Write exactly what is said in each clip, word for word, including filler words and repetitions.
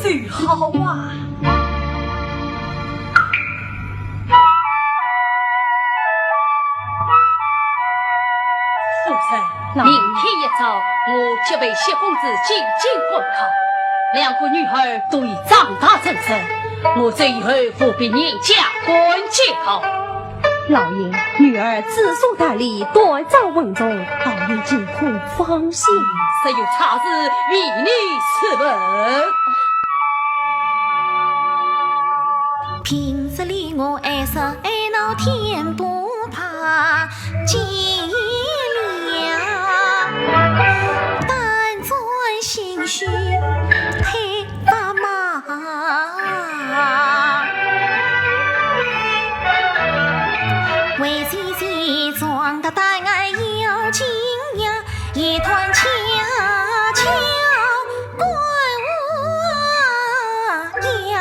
最好啊。夫人，老爷。明天一早，我即陪谢公子进京赶考，两个女儿都已长大成人，我这以后务必严加管教。 老爷，女儿知书达理，端庄稳重，老爷尽可放心。若有差池，唯你是问。平日里我爱说爱闹天不怕，见了胆战心虚，太 发毛。为姐姐装得胆儿要紧呀，一团恰巧关我呀。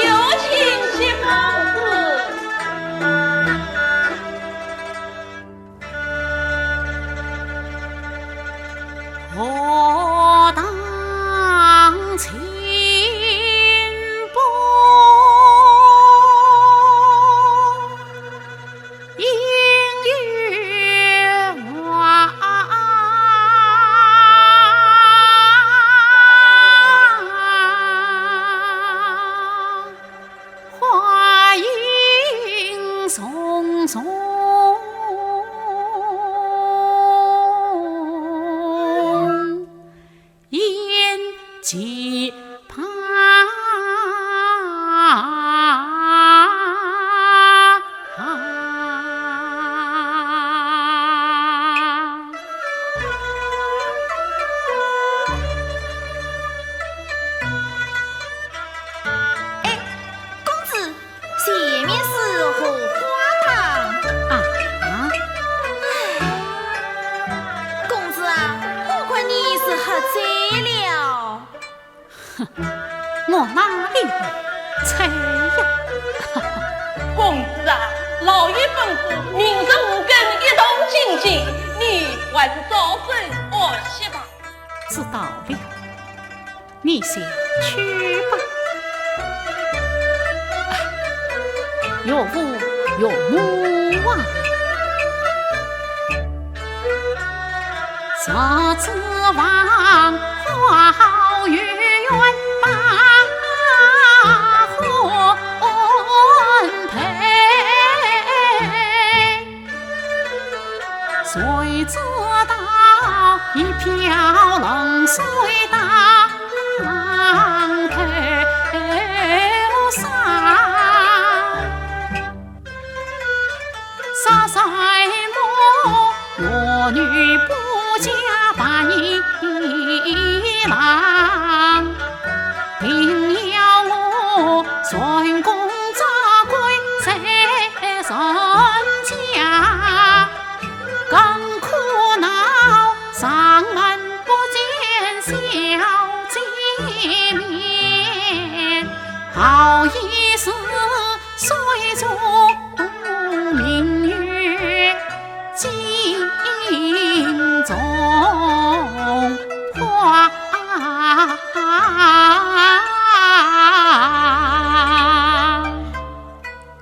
有请谢公子。 哎，公子， 前面是荷花堂。啊？哎，公子啊，我看你是喝醉了。哼，我哪里会醉呀？公子啊，老爷吩咐明日五更一同进京，你还是早睡安歇吧。知道了。 你先去吧。哎，岳父岳母啊，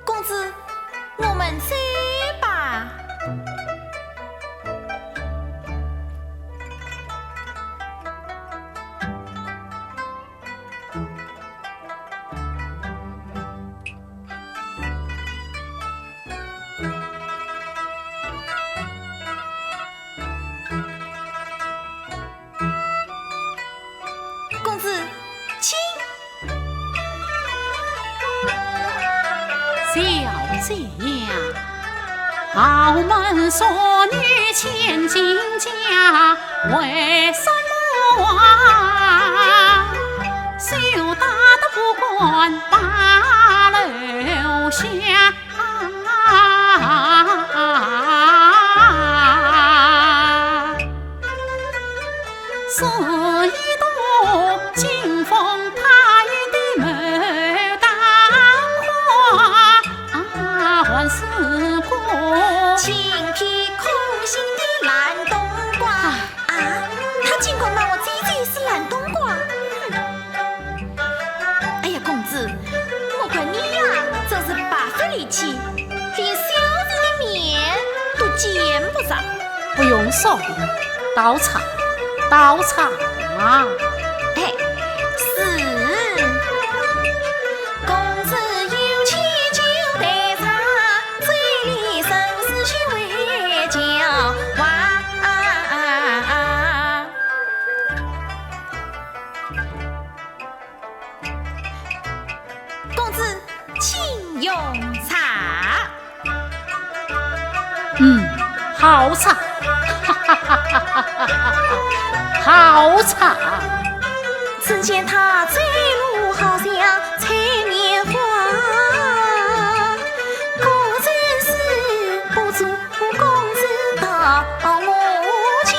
公子，我们走吧。小姐呀，豪门淑女千金家，为什么啊，羞答答不敢把楼下？ 是一朵清风派的牡丹花，还是个晴天可心的烂冬瓜。啊，他竟敢骂我姐姐是烂冬瓜。哼！哎呀，公子，莫怪你呀，真是白费力气，连小姐的面都见不上。不用说了，倒茶，倒茶啊。哎，是。公子有气就得茶，嘴里真是虚伪叫哇。 公子，请用茶。嗯，好茶，好茶。只见他走路好像采棉花，果真是不如公子到我家。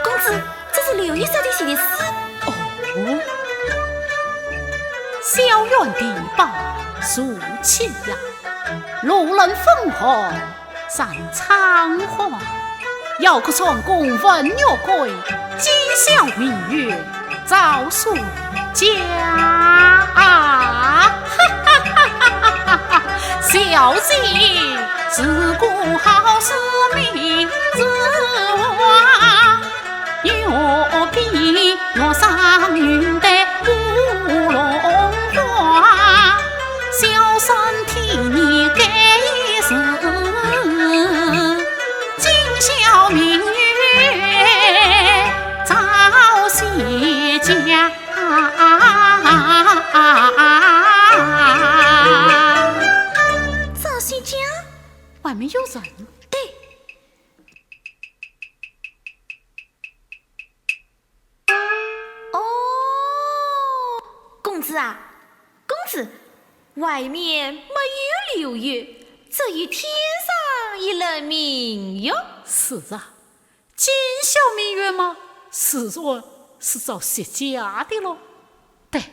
公子，这是柳玉小姐写的诗。哦，校园地报如其呀，路人纷扰染苍黄。邀客窗公问月桂，今宵明月 照书家。小姐，自古好书名字华，月比月上云淡乌龙花。小生替你改字，今宵明月照书家。 啊，这些家，外面有人。对。哦，公子啊，公子，外面没有柳玉，只有天上一轮明月。是啊， 今宵明月嘛，自然是照书家的咯。对，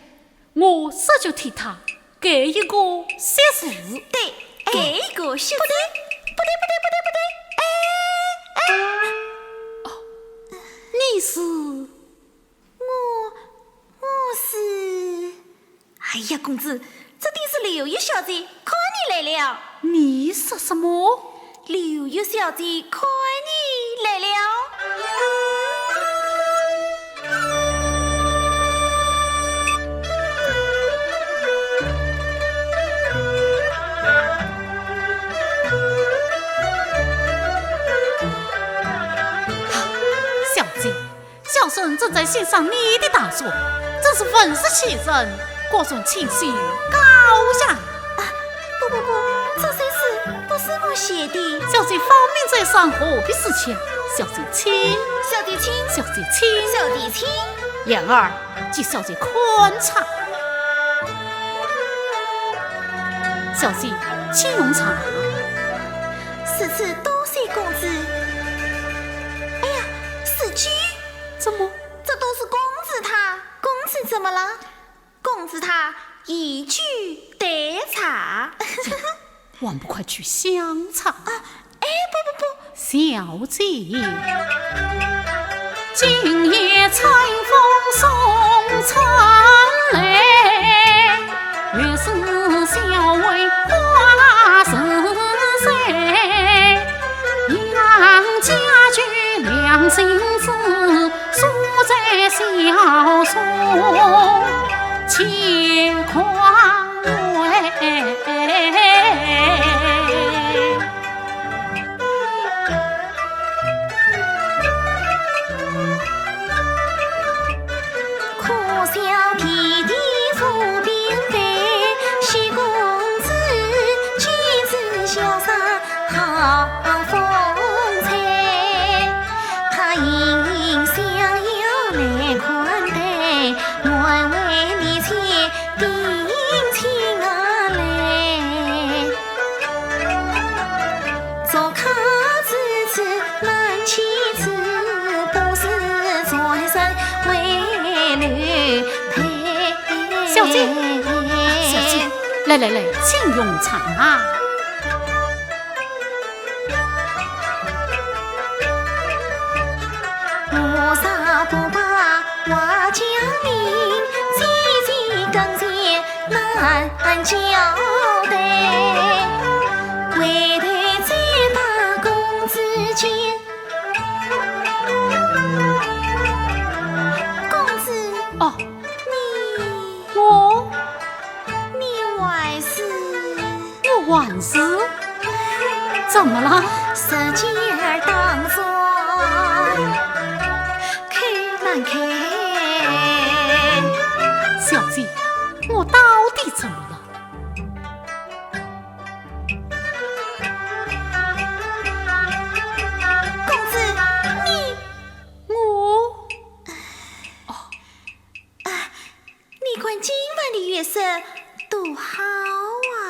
我这就替他改一个说字。对，改一个说字。不对，不对，不对，不对，不对。哎，哎。哦，你是？我，我是 哎呀，公子，这定是柳玉小姐看你来了。你说什么？柳玉小姐看你来了。小姐， 小生正在欣赏你的大作，真是文思泉涌，果然清新高雅。啊，不不不，这些字不是我写的。小姐芳名在上，何必思前？小姐请。小姐请。小姐请。小姐请。燕儿，给小姐看茶。小姐，请用茶。如此多谢公子。哎呀，是酒。 怎么？这都是公子他。公子怎么了？公子他一句得茶。还不快去相茶？啊，哎，不不不。小姐，今夜春风送春来， 月是小妹花似水，一郎佳句两心事，书在小松乾坤为。可笑天地小姐，小姐，来来来，请用茶啊。公子，哦，你，我，你还是，我还是？怎么了？小姐，我到底怎么了？公子，你，我，哦，啊，你看今晚的月色多好啊！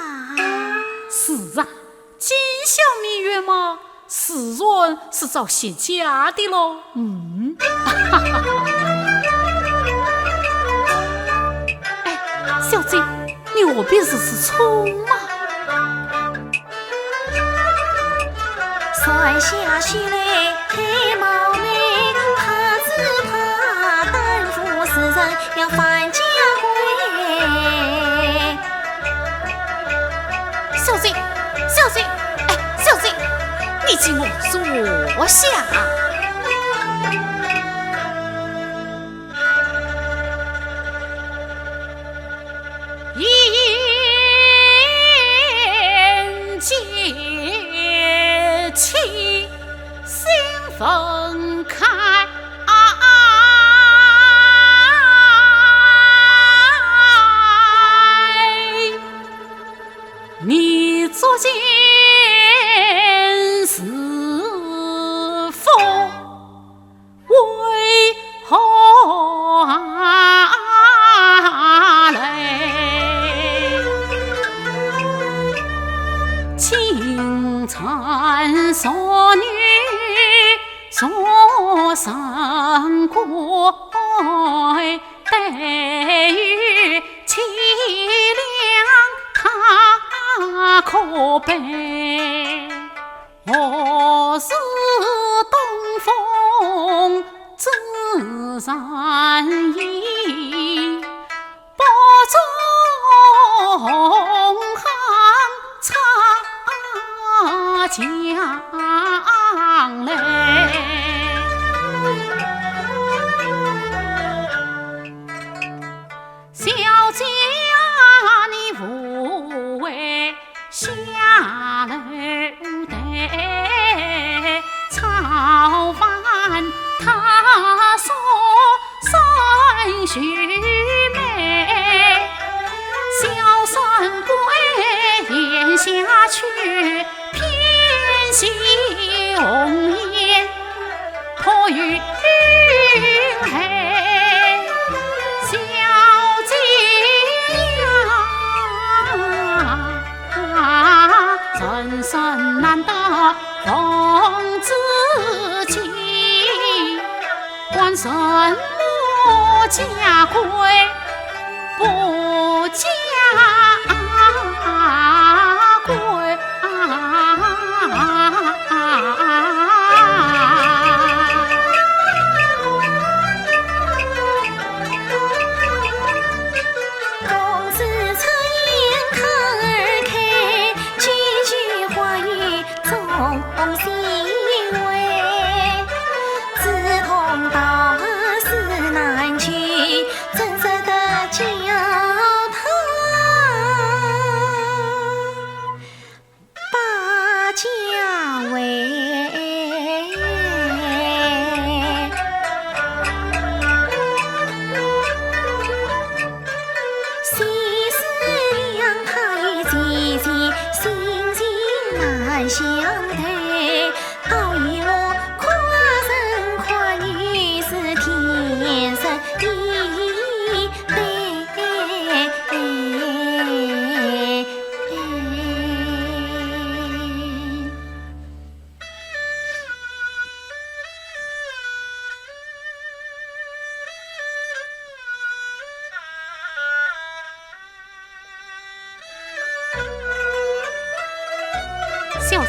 是啊，今宵明月嘛，自然是照谢家的喽。嗯。哎，小姐，你何必如此匆忙？小姐，小姐，哎，小姐，你请我坐下。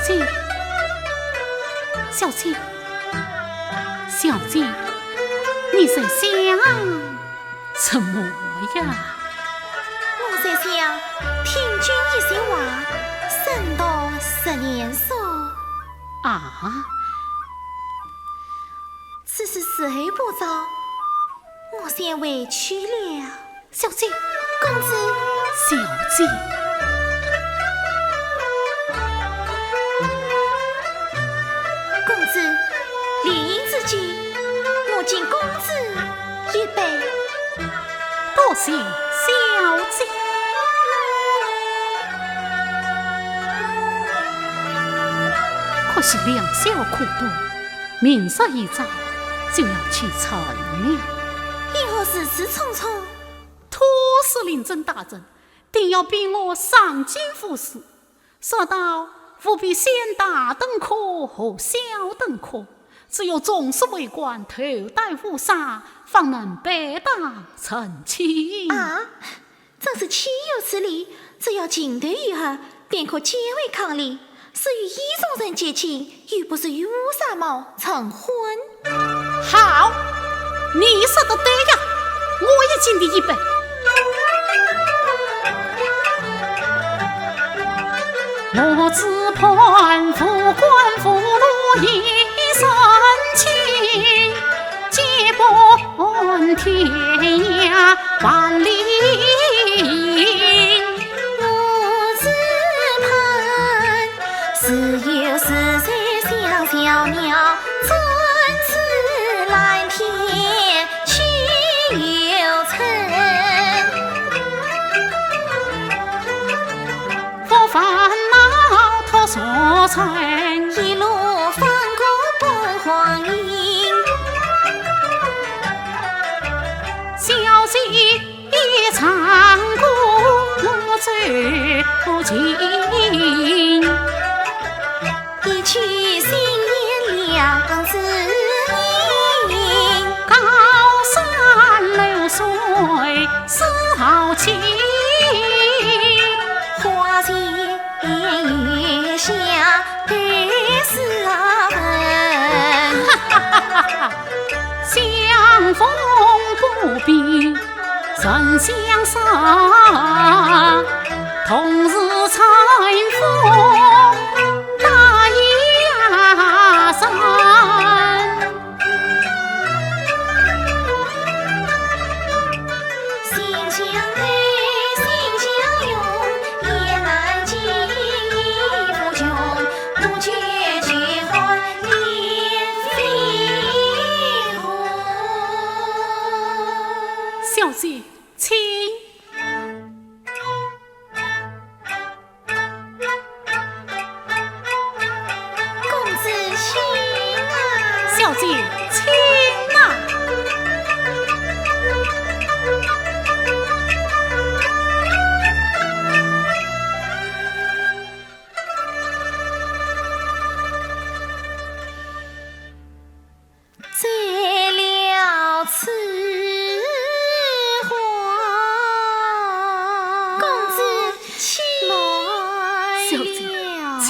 姐，小姐，小姐，你在想什么呀？我在想听君一席话，胜读十年书。啊？此事时候不早，我先回去了。 小姐，公子。小姐。公子，联姻之际，我敬公子一杯。多谢小姐。可惜良宵苦短，明日一早就要启程了。为何如此匆匆？ 托司令尊大人，定要逼我上京赴试。说道务必先大登科，后小登科，只有中书为官，头戴乌纱，方能拜堂成亲。啊，真是岂有此理！只要情投意合，便可结为伉俪。 是与意中人结亲，又不是与乌纱帽成婚。好，你说得对呀，我也敬你一杯。我只盼无官无禄一身轻， 结伴天涯万里行。我只盼时有时节香消妙，转至蓝天去游春。 不烦恼托所成，一路风光伴光阴。小姐唱歌我奏琴。 一曲新年两字音，高山流水思豪情。花前月下对诗文。相逢不比 曾相识，同是春风得意人。心相对，心相拥，也难尽意无穷，不觉间欢颜飞红。小姐， 请。公子请啊。小姐，请啊。 醉了痴话。公子，起来了。小姐，请。